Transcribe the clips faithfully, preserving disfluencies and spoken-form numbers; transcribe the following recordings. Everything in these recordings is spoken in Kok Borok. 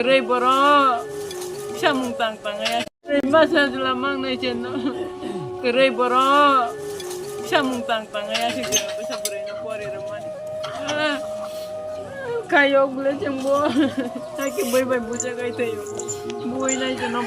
Kwrwi borok samung tang tang ya. Kwrwi masa jula mang nai chen no. Kwrwi borok samung tang tang ya se jeno bwsa bwrwi no pori rw mani. Kayok bwle chengbo. Hake bui bai buja gai thayo. Bui nai chen no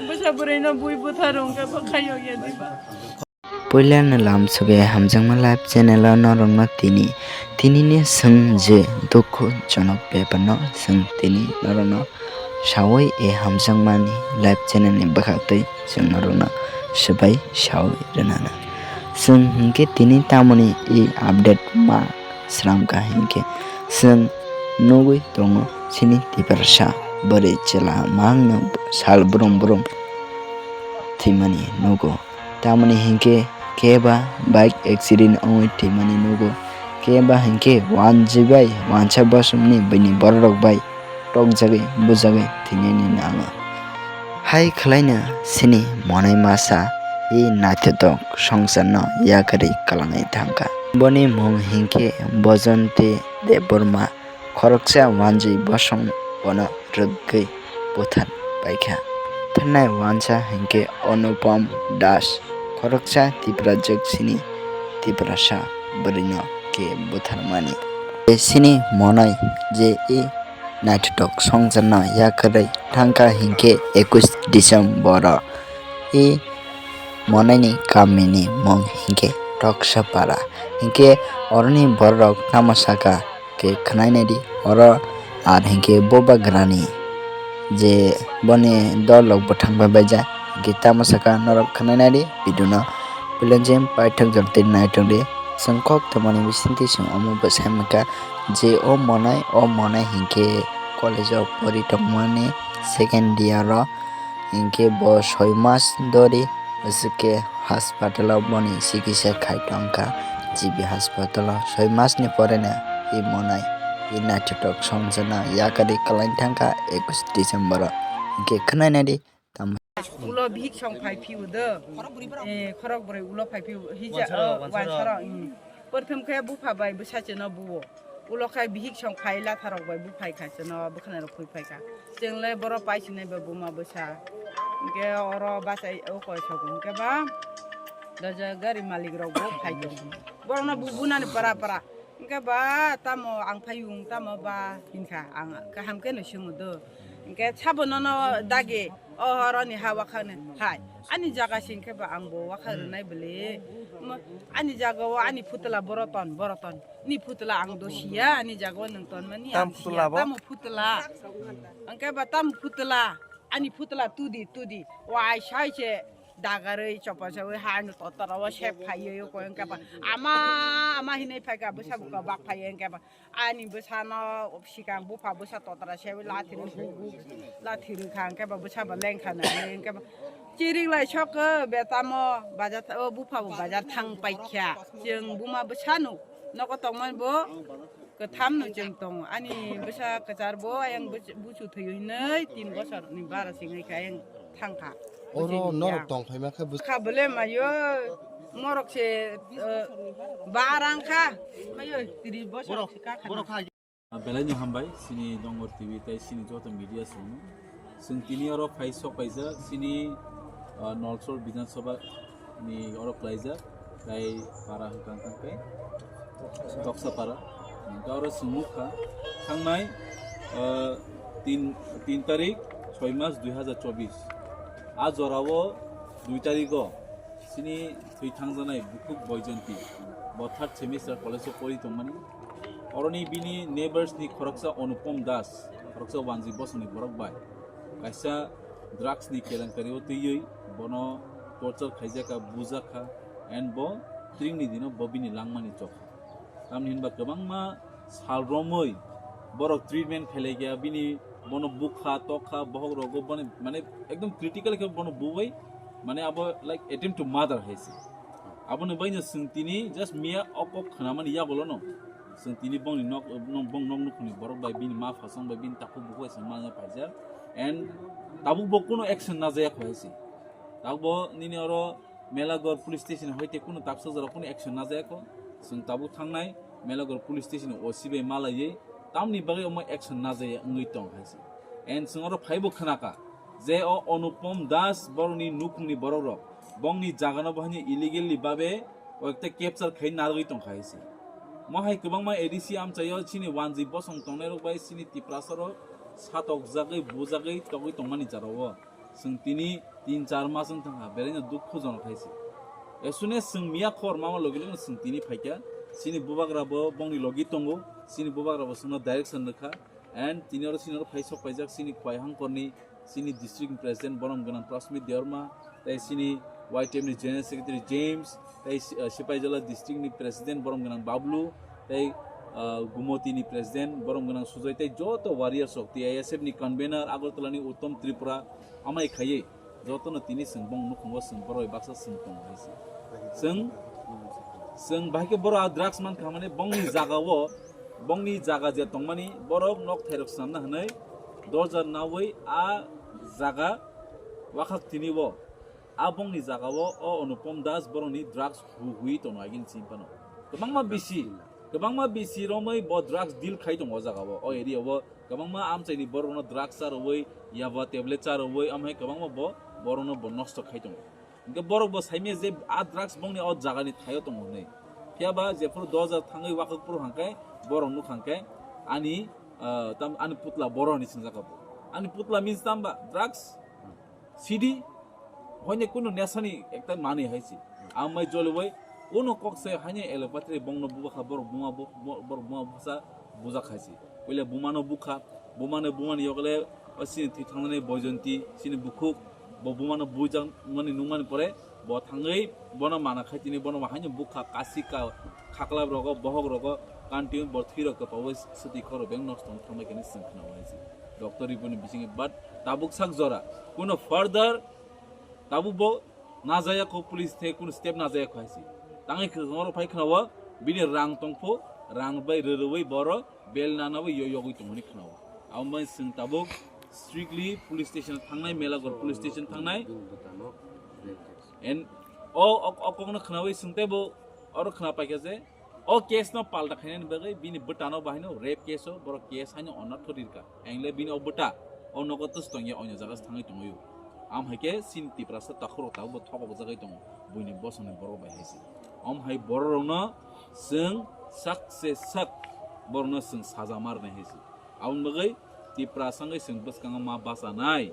bwsa bwrwi no bui bwtha rung khe bo kayok ya diba. Puila no lam suge hamjakma live channel o norokno tini, tini ni swng je dukhu jonok bepar no swng tini norokno sawi e hamjakmani live channel ni bwkhaktwi swng norokno swbai sawi rwnana. Swng hinkhe tini tamoni e update ma sramkha hinkhe swng nugwi tongo chini Tiprasa bwrwi chwla mangno sal brum brum thwimani nugo. Tamoni hinkhe keba bike accident wngwi thwimani nugo, keba hinkhe wanjwi bai wansa bosongni bini bororok bai tokjagwi bujagwi thwinani nango. Hai khwlaino chini monai masa e naithotok songcharno yakarwi kwlangwi thangkha. Boni mung hinkhe Bojonti Debbarma. Khoroksa wanjwi bosong bono rwgwi buthar paikha. Thannai wansa hinkhe Anupam Das, khoroksa Tiprajwk chini Tiprasa bwrwino khe butharmani. Chini monai je e naithotok songcharno yakarwi thangkha hinkhe ekush December o. E monaini kamini mung hinkhe Toksapara. Hinkhe oroni bororok tamo saka khe khwnai naidi oro, ar hinkhe boba grani je boni dol rok bwthang bai baija hinkhe tamo saka norok khwnai naidi video no puila jem paithak jora twi naithok di. Chwng kok tongmani bisingtwi chwng omo bwsai mankha je o monai, o monai hinkhe college o pori tongmani second year o. Hinkhe bo soi mas dori, aswk khe hospital o boni chikitsa khai tongkha, G B hospital o. Soi mas ni pore no e monai, e naithotok songcharno yakarwi kwlai thangkha ekush December o. Hinkhe khwnai naidi tamo. Ulo bihik song phai phiu do. Eh, khorok bwrwi ulo phai phiu. Hija, wansaro, oh, wansaro. Wansaro, mm. Porthom khe bupha bai bwsachwno buo. Ulo khe bihik song phai latharok bai buphai kha chwno bwkhanai rok khui phai kha. Chwng le boro pai sinai ba buma bwsa. Hinkhe oro bachai o koi sogo hinkhe ba doja gari malik rok bo phai tong. Borokno bu bunani para para. Hinkhe ba tamo ang phai wng tamo ba hinkha ang kaham khe no swngo do. Hinkhe sabo nono dagi o horoni ha wakhani hai ani jaga se hinkhe ba ang bo wakha rwnai bwle. Mo-, ani jaga o ani phutla boro ton, boro ton. Ni phutla ang do siya, ani jaga o nwng tonmani. Tam ang phutla siya. Bo? Tamo phutla. Hinkhe ba tamo phutla. Ani phutla tudi, tudi. Wai sai se dagarwi chopa sawi ha ano totora o sep phaiyo ko hinkhe ba. Ama, ama hinai phaikha bwsa buka bak phaiyo hinkhe ba. Ani bwsano sikang bupha bwsa totora sewi lathiri hugu, lathiri kha, hinkhe ba bwsa ba lengkha nai, hinkhe ba chirik lai sok, betamo bazar tha-, o bupha bo bazar thang paikha. Chwng buma bwsano nogo tongmani bo kwthamno chwng tongo. Ani bwsa kwchar bo ayang bwch-, buchu thwiyo hinwi tin bosor ni bara singwi kha ayang thangkha. Oro buchini norok ya. Tong phaima khe bus- Kha bole mayo, morok se, eh, barang kha. Mayo, tris bosor borok, se ka kha borok na. Kha. Belai no hambai, sini Dongor T V tai sini joto media song. Sing tini oro phai sok paijak, sini, ah, Nolsor Bidhan Sabha ni oro klaijak. Tai para hwnkha hwnkha khe Toksa para. Hwnkha oro chwng nukha thangnai, ah, tin, tin tarik soi mas dui hazar chobis. A jorao dui tarigo chini thwi thangjaknai bukhuk Boijonti bo third semester college o pori tongmani. Oroni bini neighbors ni khoroksa Anupam Das, khoroksa wanjwi bosongni borok bai kaisa drugs ni kelenkari o twiwi bono torture khaijakha, bujakha, and bo tringni dino bo bini langmani chokha. Tamni hinba kwbangma sal romwi borok treatment khailaiya bini, bono bukha, tokha, bohok rogo boni mane ekdom critical khe bono buwi mane abo like attempt to murder hai se. Aboni baino chwng tini just miya o kok khwnamani yagulono chwng tini bongni nok, nok, bong nok nukhungni borok bai bini ma phasong bai bini takhuk bukhuk bai chwng manya phaijak and tabuk bo kuno action najaya kho hai se. Tabuk bo nini oro Melagor police station hoite kuno taksa jora kuno action najaya kho. Chwng tabuk thangnai Melagor police station O C bai malaiwi tamni bagwi omo action najaya wngwi tong hai se. And chwng oro phaibo khwnakha je o Anupam Das borokni nukhungni borokrok bongni jagano bo haino illegally babe o ekta capture khai narwgwi tongkha hai se. Mo hai kwbangma A D C amchaio chini wanjwi bosong tongnairok bai chini Tiprasarok satokjagwi bujagwi togwi tongmani jarao. Chwng tini tin char mas wng thangkha, beraino dukhu jonok hai se. As soon as chwng miya khobor mama logi logi chwng tini phaikha, chini bubagra bo bongni logi tongo, chini bubagra bo chwngno direction rwkha, and tini oro chini oro phai sok paijak chini Khowai Hangkorni, chini district president borom gwnang Prasmit Debbarma, tei chini Y T F ni general secretary James, tei si-, ah, Sipaijala district ni president borom gwnang Bablu, tei, ah, Gumoti ni president borom gwnang Sujoy, tei joto warriors rok, T I S F ni convener Agartala ni Uttom Tripura, amai khaiwi jotono tini chwng bong nukhungo chwng borok bai baksa chwng tongo hai se. Chwng, chwng bahai khe borok a drugs man kha mani bongni jaga o, bongni jaga je tongmani borok nok thairok swnamna hwnwi dorja nawi a jaga wakhak tini o, a bongni jaga o o Anupam Das borokni drugs hu-, hui tono agini simi phano. Kwbangma bisi, kwbangma bisi romwi bo drugs deal khai tongo o jaga o, o area o. Kwbangma amchaini borokno drugs charwui, yaba tablet charwui, amhai kwbangma bo borokno bo nosto khai tongo. Hinkhe borok bo saimanya je a drugs bongni o jagani thaio tongo hwnwi. Phiyaba jephuru dojar thangwi wakhak phuru hangkhe borok nukha hangkhe ani, ah, tam, ani putla borok hinwi swngjak abo. Ani putla means tamba drugs, sidi, hoine kunu nesani ekta manwi hai se. Amai jolibai kunu kok se haine allopathy bongno bukha borok buma bu-, bo-, borok buma busa bujak hai se. Puila bumano bukha, bumano bumani yokle o chini thwi thangnani Boijonti, chini bukhuk, bo bumano bujak mani nungmani pore, bo thangwi bono mana khai tini bono haino bukha, kasika, khaklap rogo, bohok rogo, kanti bo thwi rok kwpaui swtwi khoro beng nosto wng thangbai khe chwng khna hai se. Doctor report ni bisingo, but tabuk sak jora, kuno further tabuk bo najaya kho, police the kuno step najaya kho hai se. Tangwi khe oro phai khna o, bini rang tongpho, rang bai rwrwi boro bel nana bai yo yogwi tongmani khna o. Abo bai chwng tabuk strictly police station thangnai, Melagor police station thangnai. And o, o, o kokno khnawi chwng tei bo oro khna paikha je, o case no palta khainani bagwi bini bwtano bahaino rape case o borok case haino onatho rirka. Engle bini o bwta o nogo tus tongya, onya jaga thangwi tongwi. Am hai khe chini Tiprasa takhoro tabuk bo thokobok jagwi tongo buini bosongni borok bai hai se. Om hai borok rokno chwng sak se sak borokno chwng saja ma rwnai hai se. Aboni bagwi Tiprasa wngwi chwng bwskango ma bachanai.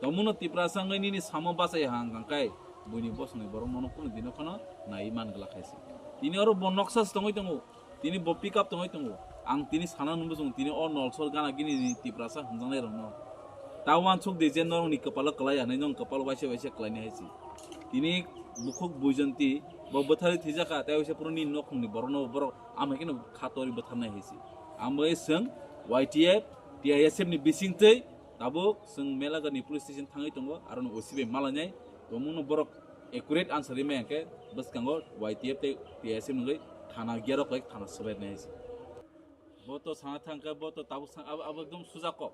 Tongmungno Tiprasa wngwi nini samo bachai ha hwnkha khe buini bosongni borok mono kunu dino kheno naiwi man glak hai se. Tini oro bo noksa se tongwi tongo. Tini bo pick up tongwi tongo. Ang tini sana nungwi tongo, tini o nolsor gana gini ni Tiprasa hwnjaknai rokno. Ta uansuk di je norokni kwpalo kwlai ya, nai nong kwpal waisa waisa kwlainai hai se. Tini bukhuk Buijonti bo bwtharwi thwijakha, tei waisa phuru nini nokhungni borokno borok amhai kheno khatorwi bwtharnai hai se. Ang bai chwng Y T F, T I S F ni bisingtwi tabuk chwng Melagarni police station thangwi tongo, aro no O C bai malainai. Tongmungno borok accurate answer ri maya khe bwskango Y T F tei T I S F nungwi thana giarok bai thana swbairnai hai se. Bo to sana thangkha, bo to tabuk sang-, abo, abo ekdom suja kok.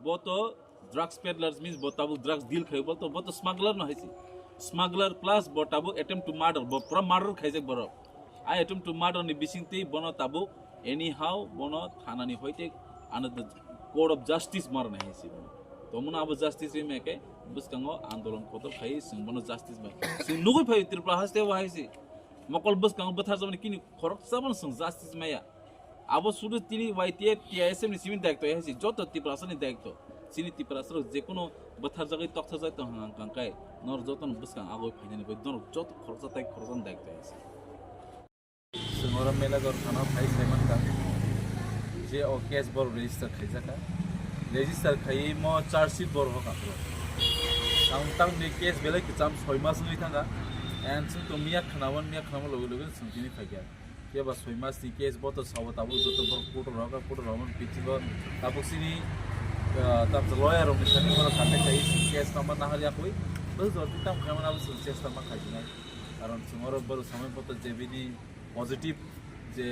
Bo to drugs peddlers means bo tabuk drugs deal khai, bo to, bo to smuggler no hai se. Smuggler plus bo tabuk attempt to murder, bo pura murder khaijak borok. A attempt to murder ni bisingtwi bono tabuk anyhow bono thana ni hoite under the court of justice ma rwnai hai se bono. Tongmungno abo justice ri maya khe bwskango andolon kotor khai chwng bono justice bai. Chwng nugwi phai Tripura haste o hai se. Mokol bwskango bwtharjakmani kini khoroksa bono chwng justice maya. Abo sudu tini Y T F, T I S F ni simi daikto ya hai se, joto Tiprasa ni daikto. Chini Tiprasa rok jekunu bwtharjagwi tokthajak tong hwnkha khe norok jotono bwskang agoi phainani bai norok joto khoroksa tai khoroksa ni daikto ya hai se. Chwng oro Melagar thana phai sai mankha je o case borok register khaijakha. Register khaiwi mo charge sheet borok hoka phuru. Ang tamni case belai kwcham soi mas wngwi thangkha. And chwng to miya khnawan, miya khnawan logi logi chwng tini phaikha. Phiya ba soi mas ni case bo to sabo tabuk joto borok court o rohorkha, court o rohormani bisingo tabuk chini, ah, tabuk lawyer rok ni thani borok contact khaiwi chwng case tangma naharya kwi. Bo jor twi tamo khaimani abo chwng case tangma khaijinai. Karon chwng oro borok samai bo to je bini positive je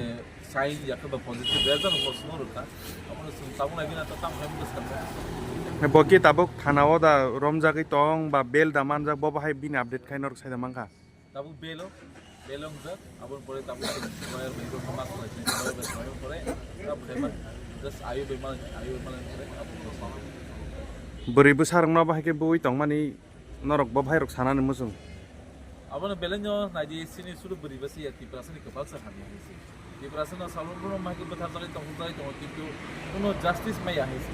sign ya khe ba positive result bo swngo rwkha. Abono chwng tabuk nai bini to tamo khai bwskang. Bo khe tabuk thana o da romjagwi tong ba bail da manjak, bo bahai bini update khai norok sai da mankha. Tabuk bail o, bail o wngjak, aboni pore tabuk chwng lawyer bai bo ma khlai, lawyer bai khlai pore tabuk khai man, just ayu bai mal, ayu bai mal pore tabuk. Bwrwi bwsarokno abo hai khe bui tongmani norok bo bhairok sanani muchung. Abono belai no naidi, chini sudu bwrwi bwsa ya Tiprasani kwpal sa hamya hai se. Tiprasano salon bono mai khe bwtharjagwi tongthokjagwi tongo, kintu kuno justice maya hai se.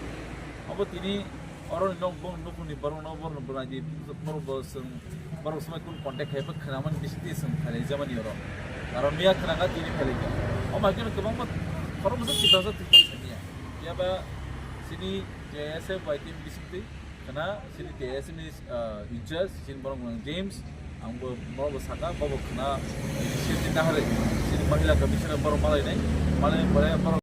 Abo tini oroni nok bong nukuni borokno borokno bwnaidi, borok bo chwng, borok swmai kun contact khai bw khwnamani bisingtwi chwng khailai jamani oro. Karon miya khwnakha tini khailai kha. O mai kheno kwbangma khoroksa Tiprasa thwi tong saniya. Phiya ba chini J S F bai team bisingtwi khwna chini T S F ni, ah, in charge chini borok James, ang bo borok bo saka, bo bo khwna initiative naharwi chini Mahila Commission borok malainai, malainai pore borok